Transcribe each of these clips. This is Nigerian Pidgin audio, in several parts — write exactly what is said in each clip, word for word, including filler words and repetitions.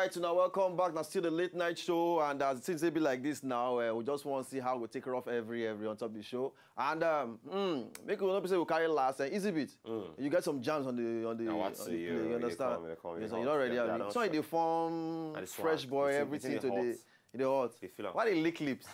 Right, now welcome back. Now still the late night show, and as things dey be like this now, uh, we just want to see how we take care of every every on top of the show. And um, mm, make we no be say we carry last and easy beat. You get some jams on the on the, Now on what's the the, play. uh, You they understand? come, they come, Yes, they you hot. already Yeah, have I it. don't So sweat. they form I dey fresh sweat. boy, It's- everything it's in the today. hot. You dey hot. They feel am. Why they lick lips?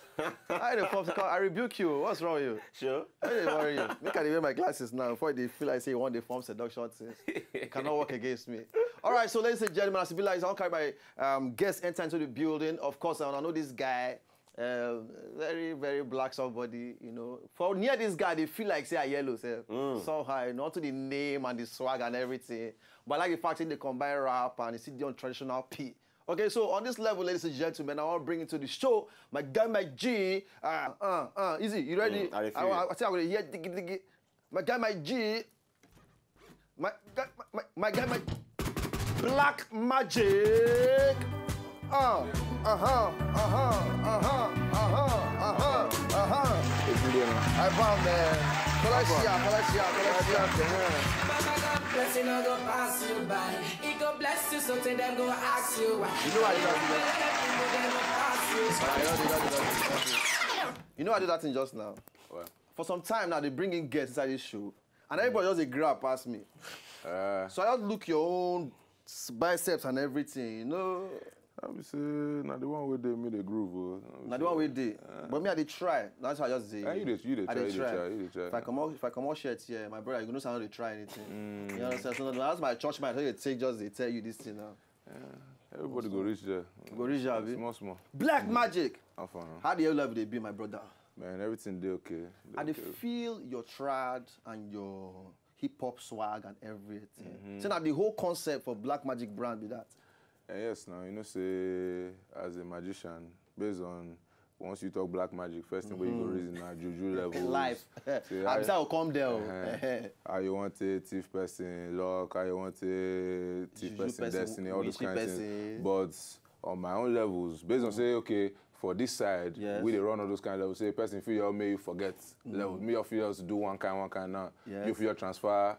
Why they form? Come, I rebuke you. What's wrong with you? Sure. Why they worry you? Make I dey wear my glasses now before they feel like say you want the form seduction things. You cannot work against me. All right, so ladies and gentlemen, as you be like, I'll carry my um, guest enter into the building. Of course, I know this guy. Uh, very very black somebody, you know. For near this guy, they feel like say I yellow, say somehow, you know, to the name and the swag and everything. But I like the fact that they combine rap and you see the traditional P. Okay, so on this level, ladies and gentlemen, I want to bring into the show my guy, my G. Uh, uh, uh, easy, you ready? Mm, I dey feel I, you. I, I think I will hear diggy diggy. My guy, my G. My guy, my, my, my guy, my Black Magic. Uh, uh huh, uh huh, uh huh, uh huh, uh huh, uh huh. I bow, man. Kọ́lá ṣíà, kọ́lá ṣíà, kọ́lá ṣíà. Baba God bless you, no go pass you by. He go bless you, so tell them go ask you why. You know why you don't do that? People, they go pass you by. I don't do that, do that, do that. You know I do that thing just now. Well, For some time now, they bring in guests inside this show, and everybody just dey grab past me. uh, So I just look your own s- biceps and everything, you know. I be say na the one wey dey me dey groove o. Na the one wey dey, but me I dey try. That's how I just dey. Ah, you dey, you dey I try, you dey try, you dey try. If I comot, if I comot shirt here, my brother, you go know say I no dey try anything. You understand? So that's my church man. How you take just dey tell you this thing now? Everybody go reach there. Go reach there, abi? Small small. Black Magic. How far now? How the hell life dey be, my brother? Man, everything dey okay. Dey I dey okay. feel your trad and your hip hop swag and everything. So now the whole concept for Black Magic brand be that. And yes, now you know say as a magician, based on once you talk black magic, first thing wey you go reason na juju levels. Life. Say, I'm how- say I'll come there. Oh. Uh-huh. How you want to thief person luck, how you want to thief Juju person person, destiny, all those witchy kind of person. Things. But on my own levels, based on say, okay, for this side, Yes. we dey run all those kind of levels. Say person feel you make you forget level. Me, you feel just do one kind, one kind now. Yes. You feel transfer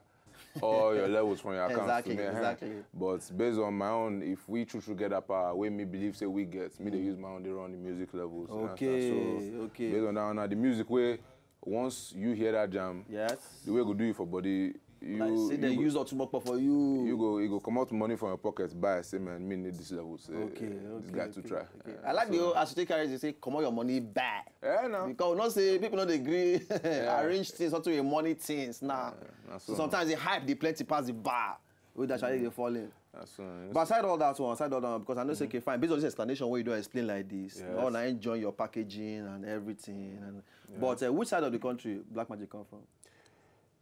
all your levels from your account Exactly, to me. Uh-huh. Exactly. But based on my own, if we true true get that power, wey me believe say we get, me dey use my own dey run the music levels. You Okay, understand? So okay. Based on that one, now the music wey once you hear that jam, Yes. the way go do you for body, you Like, say they you, use Otumokpo for you. you go you go comot money from your pocket, buy, say, man, me need this level. Say, Okay, this okay, guy okay, to try. Okay. I like the whole as you take carry, they say, "Come on, your money back." Yeah, no. Because we know say people no dey agree arrange things onto a money things now. na So so. Sometimes the hype dey plenty pass the bar. Wey dey actually dey fall in. That's one. But aside all that one, aside all that one, because I know say, okay, fine, based on this explanation wey you don explain like this, Yes. you all na enjoy your packaging and everything. And, But uh, which side of the country Black Magic come from?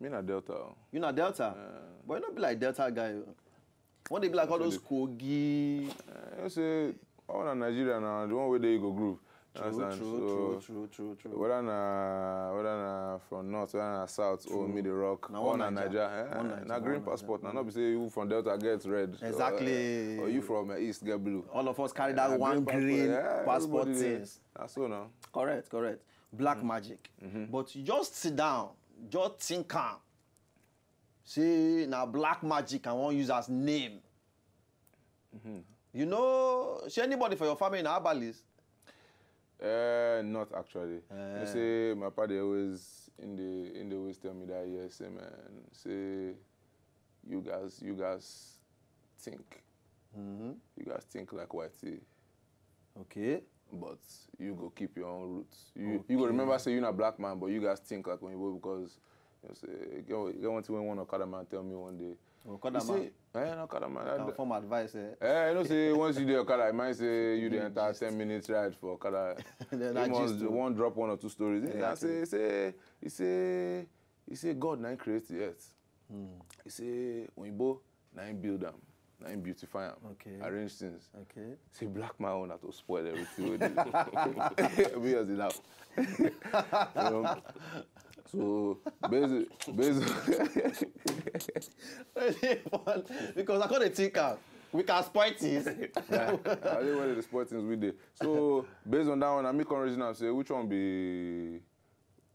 Me na Delta. Oh. You na Delta, but you no be like Delta guy. Oh. When they be like all those Kogi. Uh, you say all na Nigeria now, the one wey dey you go groove. You True, understand? true, So, true, true, true, true. Whether na whether na from north, whether na south, oh, me the rock, Na all one na Naija. Naija. Eh, One Naija, na one green Naija. Passport. Na not be say you from Delta get red. Exactly. Or, or you from uh, east get blue. All of us carry that Uh, one green yeah, passport everybody dey- things. Na so now. Correct, correct. Black Magic. But you just sit down, just think am. Say na Black Magic I wan use as name. You know, say anybody for your family na herbalist? Uh, not actually. Eh. You say my papa dey always in the in the always tell me that, yes, say, man, say you guys you guys think. You guys think like whitey, Okay. but you go keep your own roots. You you go remember say you na black man, but you guys think like Oyinbo because you know say get, get one thing wey one Okada man tell me one day. Okada He man. Say, eh, no, Okada man. Can form advice, eh? Eh, you know say once you dey Okada, I might say you dey enter ten minutes ride for Okada. Then He I must gist o. One drop one or two stories. He Exactly. say, say, he say, he say God na him create the earth. He say Oyinbo na him build am, na him beautify am, Okay. arrange things. Okay. Say black man own na to spoil everything. Wey dey. Me just dey laugh. You know? So based based Because I can't think am. We can spoil things. I dey one of the sports things we dey. So based on that one, I make one reason am say which one be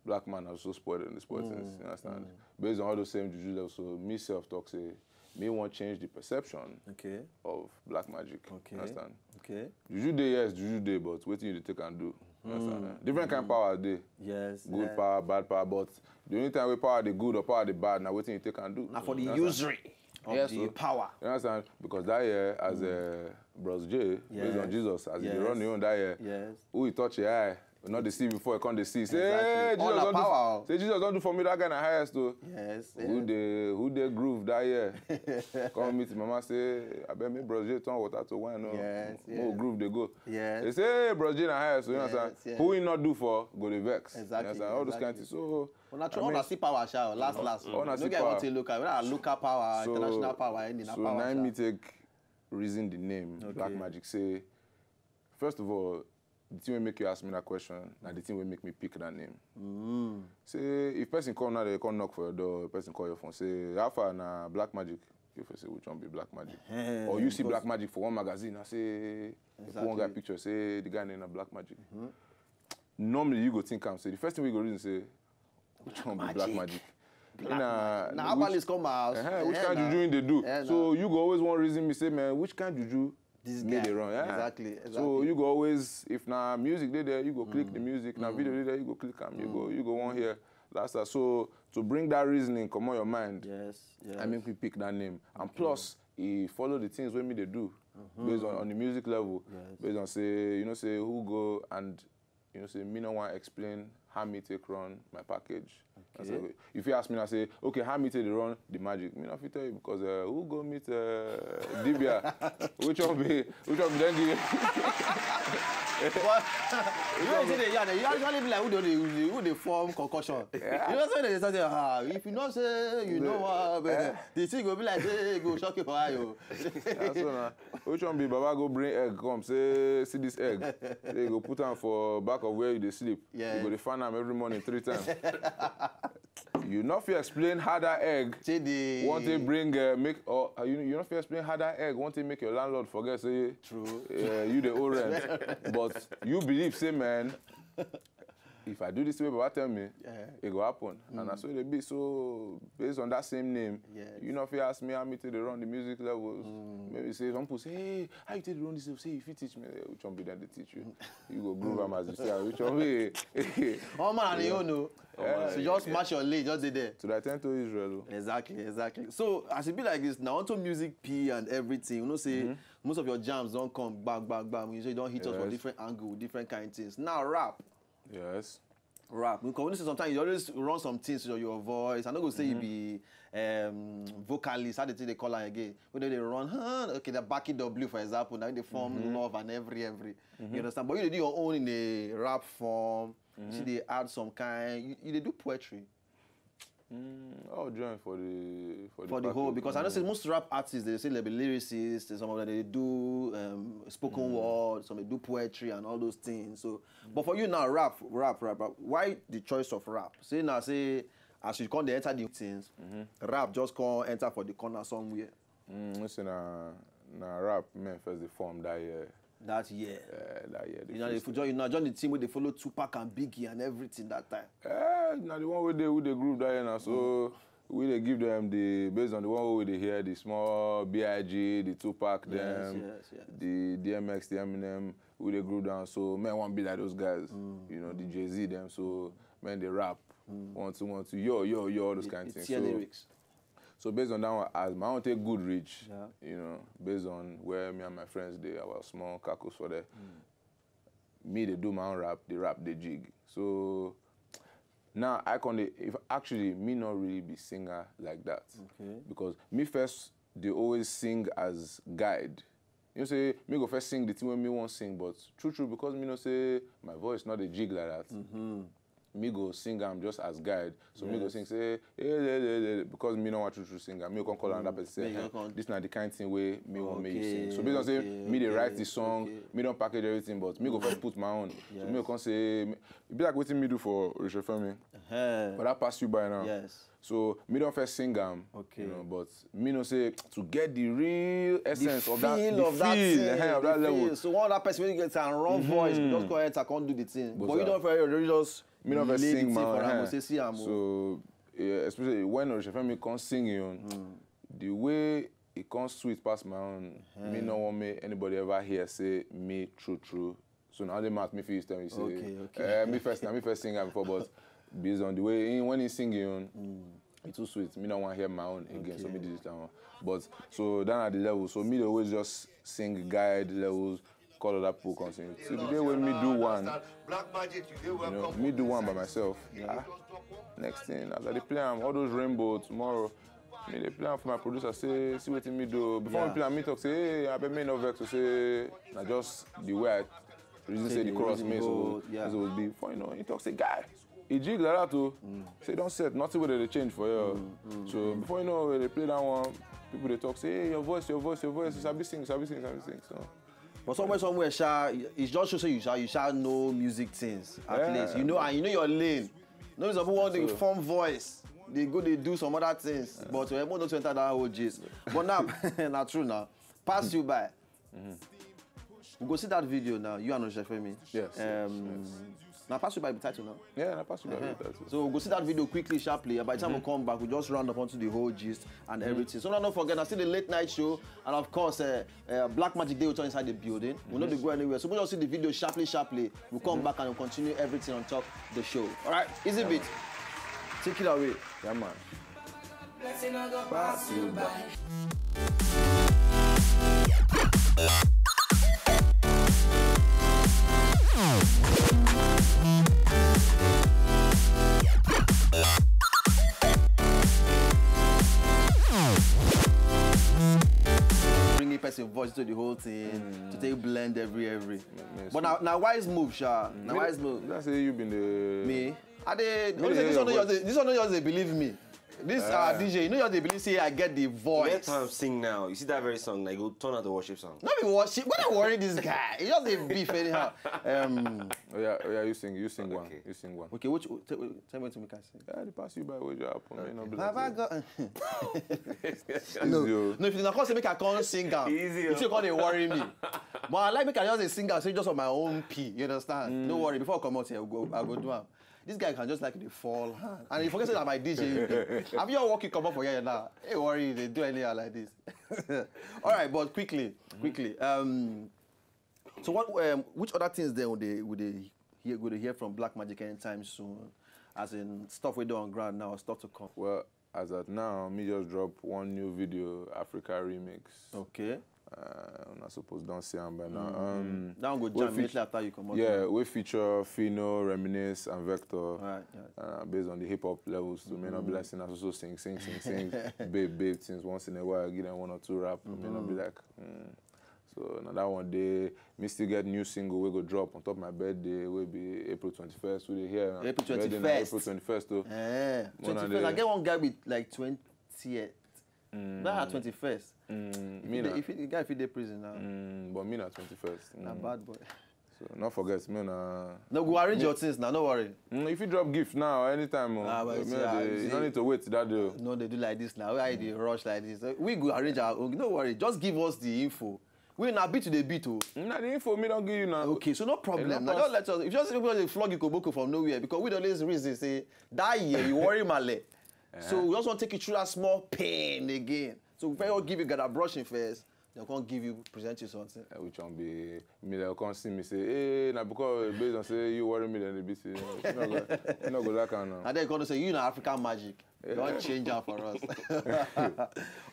black man also spoiled in the sports things. You understand? Based on all those same juju levels, so me self talk say me wan change the perception Okay. of black magic. Okay. You understand? Okay. Juju dey, yes, juju dey, but wetin you dey take and do? You understand? Eh? Different kind power dey. Yes. Good eh, power, bad power, but the only time wey power dey good or power dey bad na wetin you take and do. Na for the You understand? usury of Yes, the so- power. You understand? Because that year, as uh, Bros J, based on Yes. Jesus, as he Yes. run him own that year, Yes. who he touch your eye, not the see before he come dey see. Say, Exactly. hey, All Jesus, na don do, power. say Jesus don do for me, that guy na highest o. Yes. Who yes. dey who dey groove that year? Come meet mama say, abeg make Bros J turn water to wine o. Yes, Mo yes. Groove dey go. Yes. They say, hey, Bros J na highest o. You Yes, understand? yes. Who he not do for go dey vex. Exactly, You understand? All those kind Exactly. things. So Una I try mean, una see power sha o, last last. Una No see get power. Wetin local, whether local power, So- international power, any na so power. na Sha. Me take reason the name Okay. Black Magic. Say, first of all, the thing wey make you ask me that question na the thing wey make me pick that name. Mm. Say if person come now, they come knock for your door, person call your phone, say, how far na Black Magic? You fit say, which one be Black Magic? Eh, Or you see because- Black Magic for one magazine, I say, Exactly. one guy picture, say the guy name na Black Magic. Normally, you go think am say the first thing we go reason say, which one be Black Magic. Magic? Black Magic. Na herbalist come out. Uh-huh, which Eh, kind na. juju him dey do? Eh, So na. You go always wan reason me say, man, which kind juju This me guy. dey run? Yeah. Exactly, So exactly. You go always, if na music dey there, you go click the music. Na video dey there, you go click am. You go you go wan hear. That's that. So to bring that reasoning comot your mind, Yes. Yes. I make me pick that name. And plus, e follow the things wey me dey do based on on the music level. Yes. Based on say, you know say who go and you know say me no wan explain how me take run my package. I say, Okay. if you ask me, I say, okay, how me take dey run the magic? Me no fit tell you because uh, who go meet uh, Dibia? Which one be which one be then give? But you know wetin dey yarn, you actually be like who dey who dey form concussion. You know say they say ah, if you know say you know what, the thing go be like say e go shock you for eye o. Yeah, so na which one be Baba go bring egg come say see this egg, say you go put am for back of where you dey sleep. Yes. You go dey fan am every morning three times. You no fit explain how that egg Say the wan take bring uh, make or uh, you, you no fit explain how that egg wan take make your landlord forget say True. Uh, you dey owe rent, but you believe say man, if I do this way Baba tell me, Yeah. E go happen. And na so e dey be. So based on that same name, Yes. You no fit ask me how me take dey run the music levels. Maybe say some people say, hey, how you take dey run this level? Say you fit teach me. Eh, which one be dem dey teach you? You go groove am as you see am. Which one be? All man on your own o. Yeah, So just match your lane, just dey there. So I tend to Israel. Oh. Exactly, exactly. So as e be like this, now onto music P and everything, you know say most of your jams don come bam, bam, bam. You say you don hit us for Yes. Different angle, different kind things. Now rap, Yes. rap. Because you know say sometimes you always run some things with your voice. I no go say you be um, vocalist, how they think they call am again. When they run, huh? Okay, the Backy W, for example, now they form love and every, every. You understand? But you dey do your own in a rap form. You see, they add some kind. You, you dey do poetry. Mm, I'll join for the for, For the whole, package. Because I know say most rap artists, they say they be lyricists, some of them they do um, spoken word, some they do poetry and all those things. So, but for you now, rap, rap, rap, rap. Why the choice of rap? Say now, say as you come, they enter the things, rap just come enter for the corner somewhere. Mm, listen, na na rap men first dey form that year. That year. Uh, that year. You know, if you join, you know, join the team where they follow Tupac and Biggie and everything that time. Eh, na the one wey dey wey dey groove that year na so we dey give them the based on the one wey we dey hear, the small B I G, the Tupac Yes, them, yes, yes. The D M X, the Eminem, we dey groove down. So men wan be like those guys, you know, the Jay Z them. So men dey rap, one two one two, yo yo yo, all those kind of It's things. your So, lyrics. so based on that one, as my own take good reach, Yeah. you know, based on where me and my friends dey, our small cacos for there. Me dey do my own rap, the rap dey jig. So now I can dey, if actually me not really be singer like that. Okay. Because me first they always sing as guide. You know say me go first sing the thing when me won't sing, but true true because me know say my voice not a jig like that. Me go sing am just as guide. So me go Yes. sing say, hey, hey, hey, hey, because me no want true true singer. Me go come call another person say, Me go hey, come- this na the kind thing way me want make you sing. Okay, So based on say okay, me dey okay, write the song, okay. Me don't package everything, but me go first put my own. So me Yes. go come say, me- e be like wetin me do for Orisha Femi. Eh, But that pass you by now. Yes. So me don't first sing am. Okay. You know, but me no say to get the real essence The of that, feel the of that feel, thing, eh, of the that level. feel. So one other person wey get am wrong voice, we just go ahead and come do the thing. But, But, you uh, don't very you just Me no first lay the sing thing my for own. am, Eh. go say see am o. So yeah, especially when Orisha Femi come sing you, the way it come sweet pass my own, me no wan make anybody ever hear say me true true. So na only mouth me fit use tell me say, Okay, okay. Eh, me first, na me first sing am before, but based on the way he, when he sing him own, it too sweet. Me no wan hear my own again, so me Okay. do this time. But so down at the level, so me dey always just sing guide levels, call other people come sing. So the day when me do one, Black magic, you dey you know, welcome. Me do one by myself. Ah, next thing, as I dey play am, all those rainbow tomorrow, me dey play am for my producer, say, see wetin me do. Before Yeah. we play am, me talk say, hey, abeg me no vex, to say, na just the way I reason Say say the the chorus reason me, so go, yeah. so it be. Before you know, he talk say, guy, he jig like that too. Say, don't set, nothing wey dey change for you. So before you know, we dey play that one, people dey talk say, hey, your voice, your voice, your voice, you sabi sing, sabi sing, sabi sing. So But somewhere, somewhere, sha, it just show say you sha, you sha know music things at Yeah. least. You know, and you know your lane. No be some people want to So- form voice. They go, they do some other things. But uh, we no too enter that whole gist. But now, na true now. Pass you by. We go see that video now. You and Oshefemi. Yes, yes, Um, Now pass you by the title now. Yeah, na pass you by the title. So we'll go see that video quickly, sharply. And by the time we come back, we just round up onto the whole gist and everything. So now don't forget, I see the late night show, and of course, uh, uh, Black Magic Day will turn inside the building. We no dey go anywhere. So we just see the video sharply, sharply. We'll come back and we'll continue everything on top the show. All right, easy beat. Take it away. Yeah, man. Blessing I go pass you by. Bringing person voice to the whole thing to take blend every every. Yes, But now, now wise move, sha. Now wise move. That's say you been the Me, I dey. Me Only say dey this hear one no your just dey, this one no just dey believe me. This uh, Ah. D J, you know, just dey believe say I get the voice. Let am sing now. You see that very song, like, go turn out the worship song. No be worship. What I worry this guy? He just dey beef anyhow. Um, Oh yeah, oh yeah, you sing, you sing one, Okay. You sing one. okay, which tell, tell me to make I sing. Yeah, they pass you by, where you happen, man. No be Baba like God. this. No, Easy, oh. No, if you na come say make I come sing am, Easy, you still oh. come dey worry me. But I like make I just dey sing am, say just on my own P. You understand? No worry. Before I come out here, I go, I go do am. This guy can just like the fall hand, and you forget say na my D J. You be. Have you all walk you come up for here now? Hey, worry, they do anyhow like this. All right, but quickly, quickly. Um, so what? Um, which other things then would they would they hear, would they hear from Black Magic anytime soon? As in stuff we do on ground now, stuff to come. Well, as at now, me just drop one new video, Africa Remix. Okay. Uh, una suppose don see am by now. Um, That one go we jam feat- immediately after you come out. Yeah, we feat Fino, Reminisce, and Vector. Right. Right. Uh, based on the hip hop levels, so may not be like sing so sing sing sing, babe babe things once in a while, give them one or two rap. May not be like. Mm. So now that one day, me still get new single we go drop on top my birthday, will be April twenty-first. We dey here. April Birthday na twenty-first. April twenty-first though. Eh, When I twenty-first. I dey- get one guy with like twentieth. That at twenty-first. Mm, me If na. he, the guy if he dey prison now. Mm, but me na twenty-first. Na Mm. bad boy. So not forget me na. No, go arrange your things now. No worry. Mm, if you drop gift now, anytime, oh, Ah, but you, see, know, ah, dey- you you see- don't need to wait that day. Oh. No, they do like this now. Why they rush like this? We go arrange our own. No worry. Just give us the info. We na beat to the beat, oh. Mm, na the info me don't give you now. Okay, so no problem. Help Now us. Just let us. If you just people dey flog you koboko from nowhere, because we dey always reason say that year you worry male. So we just want to take you through that small pain again. So we first give you gather brushing first. They can't give you present you something. Uh, which one be me? They come see me say, hey, na because based on say you worry me, then they be say, you know, go, you know, go that kind of. And then you gonna say you know African magic. Don't change that for us.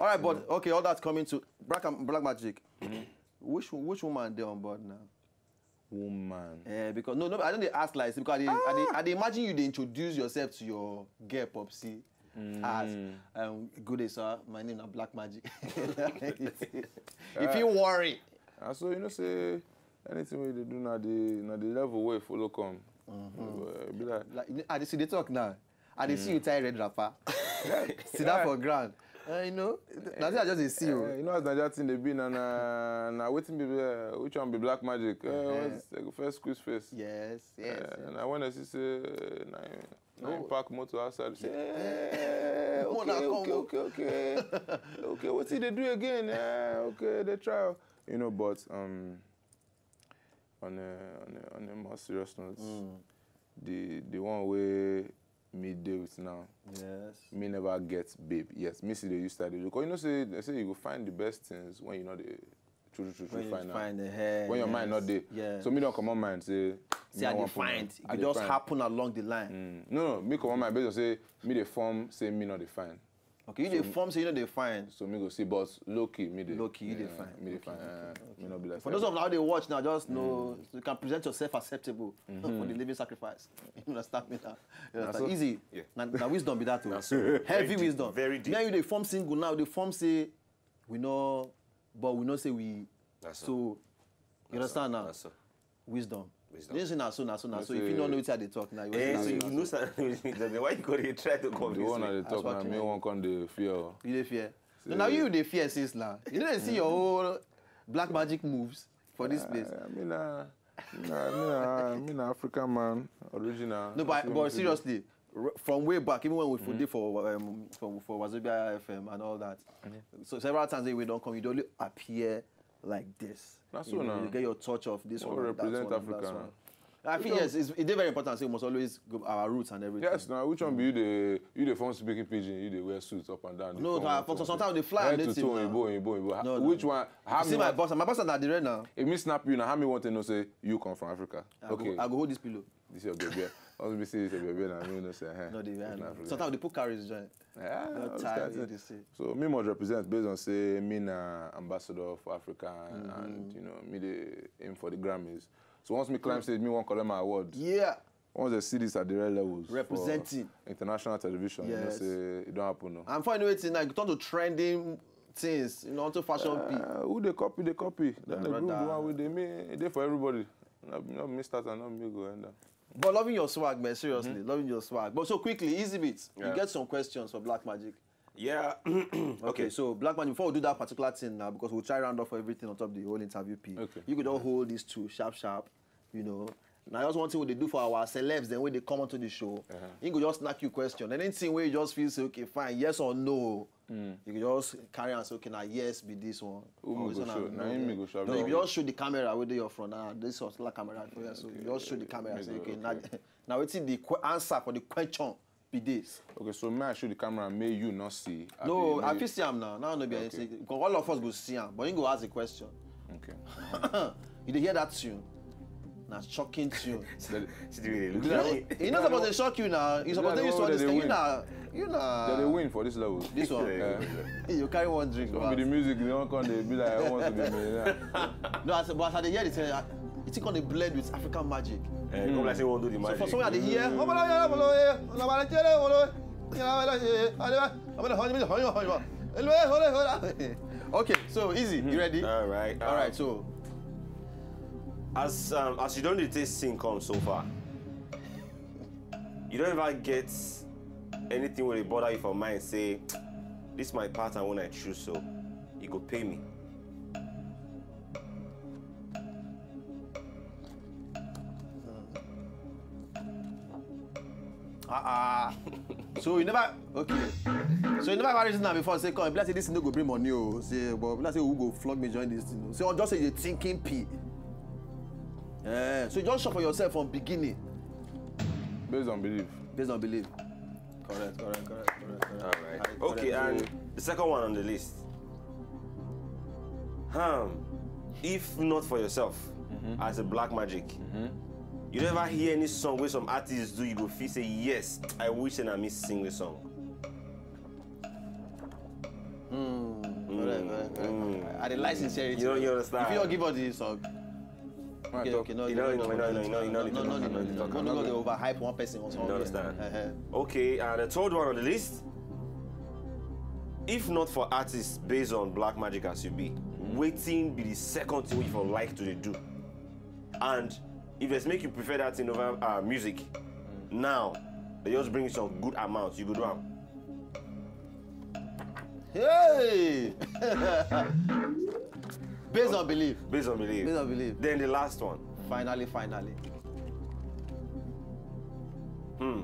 All right, but okay, all that's coming to Black, Black Magic. Which which woman they on board now? Woman. Yeah, because no, no, I don't dey ask like this because I dey, I dey, I dey imagine you dey introduce yourself to your girl Popsy as um, good day, sir. My name is Black Magic. If you worry, And so you know say anything we dey do na the na the level wey follow come. Uh, be like like I dey see the talk now. I dey see you tie red wrapper, sit down for ground. Uh, you know, that's I just dey see you. Eh, you know as Naija thing dey be na na na wetin be uh, which one be Black Magic? Uh, what's the first squeeze face. Yes, yes. Uh, na when I see say na na him park motor outside. Say, eh, Una okay, come okay, o. okay, okay, okay. Wetin dey do again? Eh, okay, they try. You know, but um, on a on a, on a more serious note, the the one way me dey with now. Yes. Me never get babe. Yes, me see the use that because you know say they say you go find the best things when you know the true true true When you find out. Find the hair. When your mind not dey. Yeah. So me don't come on mind say. See, I dey find. It just happen along the line. Mm. No, no, me come on mind based on say me dey form say me not dey find. Okay, you dey form, so you know they find. So me go see, but low key me dey. Low key, you dey Yeah, find. Me dey Okay, find. okay, Uh, okay. Me not be like. For those of now they watch now, just know so you can present yourself acceptable for the living sacrifice. You understand me now? You understand? so- Easy. Yeah. Now, now wisdom be that too. Na so. Heavy Very deep, wisdom. very deep. Now you dey form single now. They form say we know, but we know say we. Na so. So you understand now? Na so. Wisdom. Wisdom. You say na so, na so, na You so. If you say- don't know what I dey talk now, you Eh, say so na you so, know na so. something. Why you go dey try to The convince one I me? dey talk That's now, what me you one come dey fear. Oh. You dey fear. Say- No, now you dey fear since now. You know they see your whole black magic moves for this place. Uh, I mean, uh, me na, me na, me na African man, original. No, but, African but man. Seriously, r- from way back, even when we for dey for um, for, for Wazobia F M and all that, so several times when we don't come, you don't only appear like this. That's you, so know, now. You get your touch of this We one, and that represent one, and that Africa one. now. I feel yes, it's, it's very important. So you must always go our roots and everything. Yes, now which one be you the you the form speaking pidgin, you the wear suits up and down. Dey No, come I- out for from- sometimes they fly Head and to nothing toe, now. oyibo, oyibo, oyibo. No, Which no. one? How See me my want- boss, my boss na the red now. If me snap you now, how me want to know say you come from Africa? I Okay. Go, I go hold this pillow. This your baby. Once me see this your baby now, me know say. Eh, No, they it's red. not Africa. Sometimes they put carries join. Yeah, No those time kind of you things. dey see. So me must represent based on say me na ambassador for Africa and, and you know me dey aim for the Grammys. So once me climb stage, me won't collect my award. Yeah. Once they see this at the real levels, for Representing. International television, you know Yes. say it don't happen. No. I'm finding waiting now. You turn to trending things, you know, onto fashion peak. Uh, who they copy, they copy. Then Yeah, the group, the brother. one with they me, they for everybody. Not, not me start and not me go end up. But loving your swag, man, seriously, loving your swag. But so quickly, easy beats. Yeah. You get some questions for Black Magic. Yeah. Okay, so Black Magic, before we do that particular thing now, because we'll try round off everything on top of the whole interview P. Okay. You could all hold these two sharp, sharp, you know. Now, that's one thing we dey do for our celebs, then when they come onto the show, you could just snack you question. Anything where you just feel say, okay, fine, yes or no. You could just carry and say, okay, now yes, be this one. Who Or me this go one, show? no. Now him me go show. No, you just show the camera where they are from. Now, this particular camera for you. So you just show the camera and say, okay, now, now what's the qu- answer for the question be this? Okay, so may I show the camera and may you not see? No, Abi I may- fit see am now. Now no be Okay. anything. Because all of us go see am, but you go ask the question. Okay. You dey hear that tune? Na shocking tune. They- See the way they look Be like- at me. You know suppose dey shock you now. You suppose They dey use know all this they thing. You win. na, you na. They dey win for this level. This one. Yeah. You carry one drink. So Go be the out. Music, they don't come. They be like, I want to be millionaire. No, I said, but as I dey hear the thing, I- it come dey blend with African magic. Eh, come like say we wan do the So magic. for somewhere I dey hear, okay, so easy. You ready? All right. All um, right. So As um, as you don dey take sing come so far, you don ever get anything wey dey bother you for mind say this my pattern when I choose so e go pay me. Ah, ah. So you never, okay. So you never ever reason am before say, come, be like say this thing no go bring money o. Say, but be like say who go flog me join this thing o. Say, just say you thinking P. Eh, so you just shop for yourself from beginning. Based on belief. Based on belief. Correct, correct, correct, correct, correct. All right. Correct, Okay, correct. And the second one on the list. Hmm. If not for yourself, as a black magic, you never hear any song where some artists do, you go feel say, yes, I wish and I miss sing the song. Hmm. Correct, correct, correct. Mm. I dey like sincerity. You know, you understand? If you don't give us the song, When I okay, talk, okay, no, you no, know, no, you no, know, no, you know, no, you no, know, no, you no, know, no, no go overhype one person or something. You understand? Uh-huh. Okay, and the third one on the list. If not for artists, based on black magic as you be, wetin be the second thing wey you for like to dey do? And if it's make you prefer that thing over uh, music, now they just bring you some good amount, you go do am. Hey! Based on belief. Based on belief. Based on belief. Then the last one. Finally, finally. Hmm.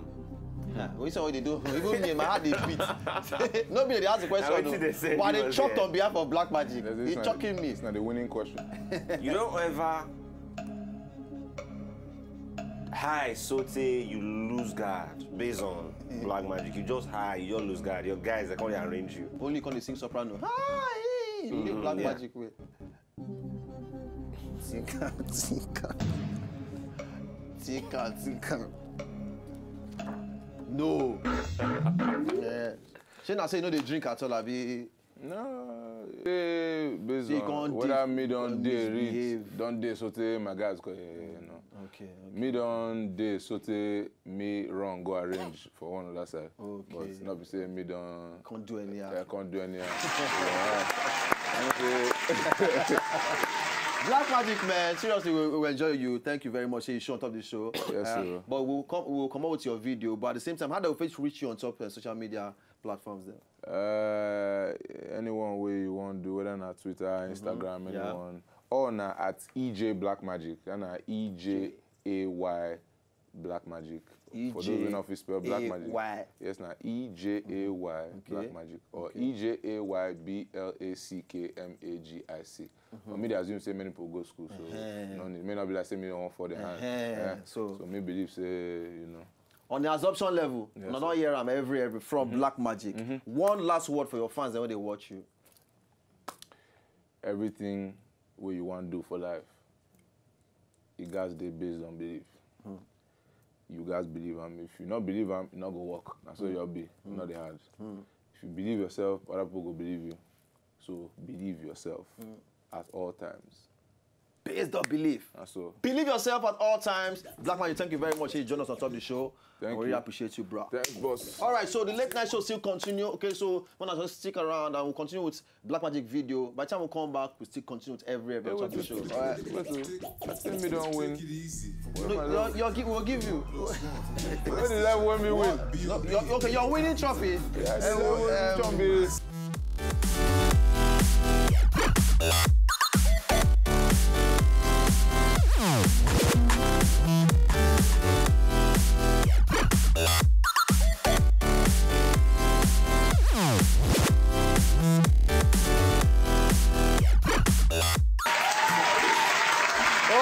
Yeah, what you say what they do? Even me, my heart dey beat. No be they ask the question. Na wetin they say, Why you they know, choke yeah. On behalf of black magic? That's- It's not- choking me. It's not a winning question. You don't ever. High sotey you lose guard based on black magic. You just high, you just lose guard. Your guys, they come dey arrange you. Only come dey sing soprano. Hi! In the black yeah. magic way. Tinka, tinka. Tinka, tinka. No. Yeah. Shey na say you no dey drink at all, abi? No, eh, based They on can't whether dis- me don can't dey misbehave. reach, don dey sotey my guys go, eh, no. Okay. Me don dey sotey me run go arrange for one other side. Okay. But not be say me don. Can't do any. I can't do any. Yeah. You know say, Black Magic, man. Seriously, we, we enjoy you. Thank you very much. Say you show on top of the show. Yes, sir. But we'll come. We'll come out with your video. But at the same time, how do we reach you on top of social media platforms? Then. Uh, anyone way you want do, whether na Twitter, Instagram, Yeah. anyone, or na at E J Black Magic, and na E J A Y Black Magic. For those who know how to spell Black Magic, E J A Y. Yes, na E J A Y Okay. Black Magic or E J A Y B L A C K M A G I C. But me dey assume say many people go school, so Uh-huh. no need. May not be like say me don for the hand. Uh-huh. Yeah. So- So me believe say you know. On the assumption level, Yes, una sir. don hear am every every from Black Magic. One last word for your fans dem wey dey watch you. Everything wey you wan do for life, e gats dey based on belief. You gats believe am. If you no believe am, e no go work. Na so e be. E no dey hard. If you believe yourself, other people go believe you. So believe yourself at all times. Based on belief. Na so. Believe yourself at all times. Black Magic, thank you very much. Hey, join us on top of the show. Thank I really you. Appreciate you, bro. Thanks, boss. All right, so the late night show still continue. Okay, so wanna just stick around and we'll continue with Black Magic video. By the time we come back, we still continue with every every Hey, top of the wait, show. wait, All right. wait, wait. I think me don win. No, you're, you're, gi- we'll give you. Where the level when me win? No, you're, okay, you're winning trophy. Yes, Eh, level um, trophy.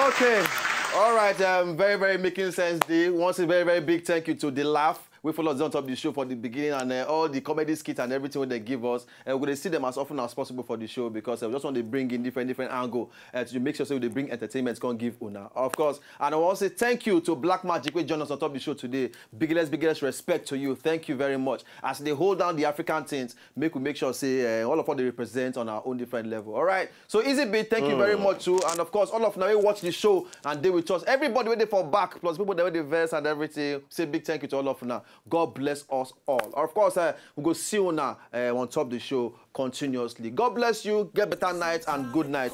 Okay. All right. Um, very, very making sense. Day. Once a very, very big thank you to The Laugh. We follow us on top of the show for the beginning and uh, all the comedy skits and everything wey they give us. And we're going to see them as often as possible for the show because uh, we just want to bring in different, different angle uh, to make sure so they bring entertainment, can give una, of course. And I want to say thank you to Black Magic, who joined us on top of the show today. Biggest, biggest respect to you. Thank you very much. As they hold down the African things, make we make sure say uh, all of us they represent on our own different level. All right. So Easy Beat, thank you very much too. And of course, all of now we watch the show and they with us. Everybody waiting for back, plus people that with the verse and everything. Say big thank you to all of now. God bless us all. Of course, uh, we go see you now uh, on top of the show continuously. God bless you. Get better night and good night.